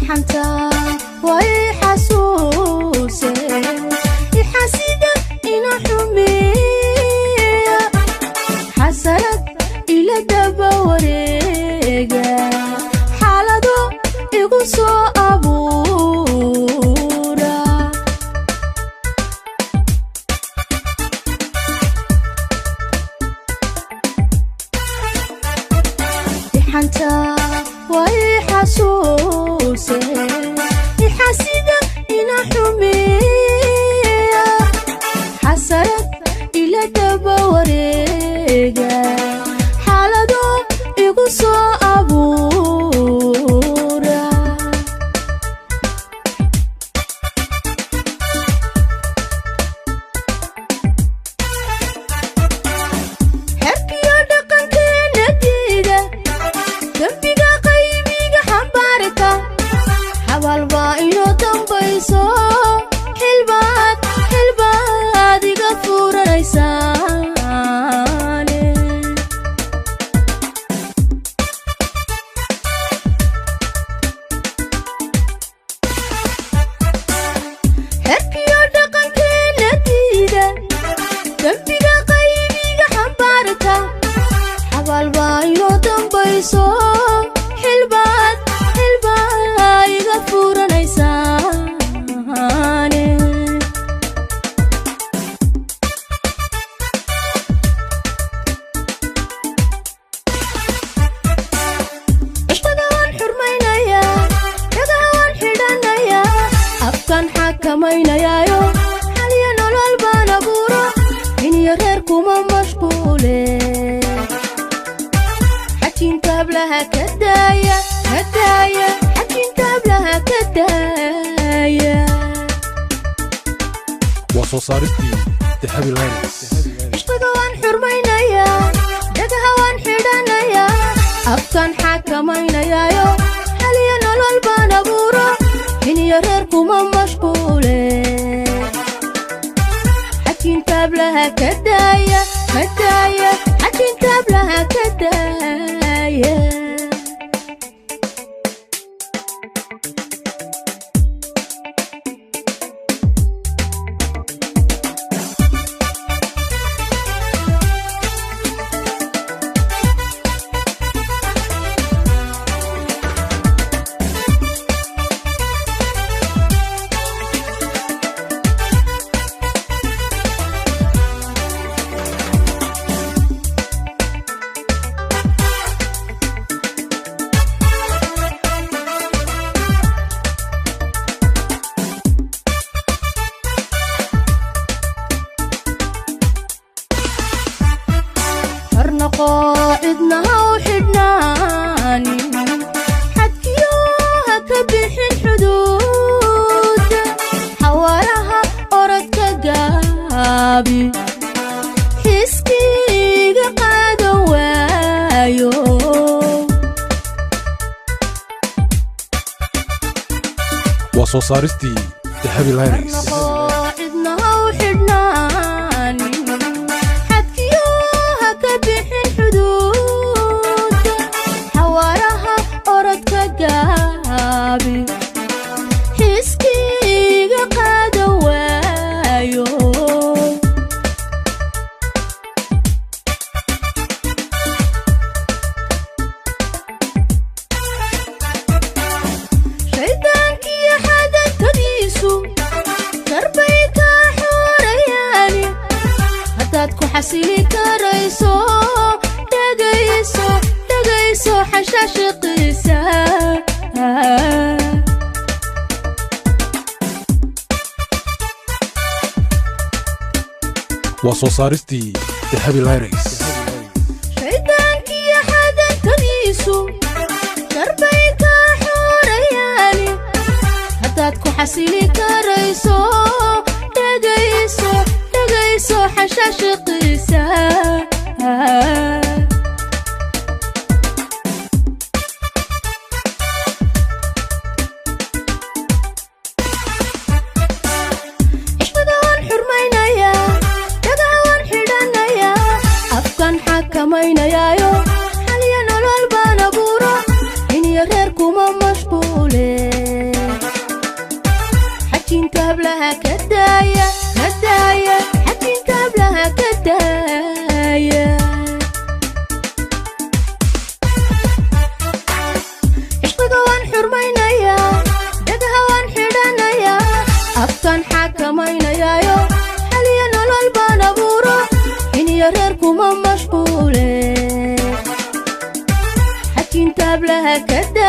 Ixanta way xasuuse, ixasida ina xumeeya, xasarad ila daba wareega, xaalado igu soo abuura. Ixanta way xasuuse, ixasida ina xumeeya, xasarad ila daba wareega, xaalado igu soo abuura. Xerkiyo dhaqankeena diida, dembiga qaybiga xambaarta, xabaal baa inoo dambayso, xilbaad xilbaad iga furanaysaane. Xerkiyo dhaqankeena diida, dembiga qaybiga xambaarta, xabaal baa inoo dambayso, xilbaad xilbaa iga furanaysaane. Cishqaga waan xurmaynayaa, dhagaha waan xidhanayaa, afkan xakamaynayaayo, xaliya nolol baan abuuro, iniyo reer kuma mashquule. Xajinta hablaha ka daaya, ka daaya, xajinta hablaha ka daaya. Waa soo saaristii Dahabi Lyrics. Cishqiga waan xurmaynayaa, dhagaha waan xidhanayaa, afkan xakamaynayaayo, xaliya nolol baan abuuro, iniyo reer kuma mashquule. Xajinta hablaha ka daaya, ka daaya, xajinta hablaha ka daaya. Xornoqo, cidna ha u xidhnaanin, xadkiyo ha ka bixin xuduuda, xawaaraha orodka gaabi, xiskiiga qaadan waayo. Waa soo saaristii Dahabi Lyrics. Xornoqo, cidna ha u xidhnaanin, xadkiyo ha ka bixin xuduuda, xawaaraha orodka gaabi, xiskiiga qaadan waayo. Shaydaankiyo xadantadiisu darbay kaa xorayaani, haddaad ku xasili karayso, dhegayso, dhegayso xashaashiqiisa. Waa soo saaristii Dahabi Lyrics. Shaydaankiyo xadantadiisu darbay kaa xorayaani, haddaad ku xasili karayso, dhegayso, dhegayso xashaashiqiisa. Cishqaga waan xurmaynayaa, dhagaha waan xidhanayaa, afkan xakamaynayaayo, xaliya nolol baan abuuro, iniyo reer kuma mashquule. Xaaja reer kuma mashquule. Xajinta hablaha ka daaya.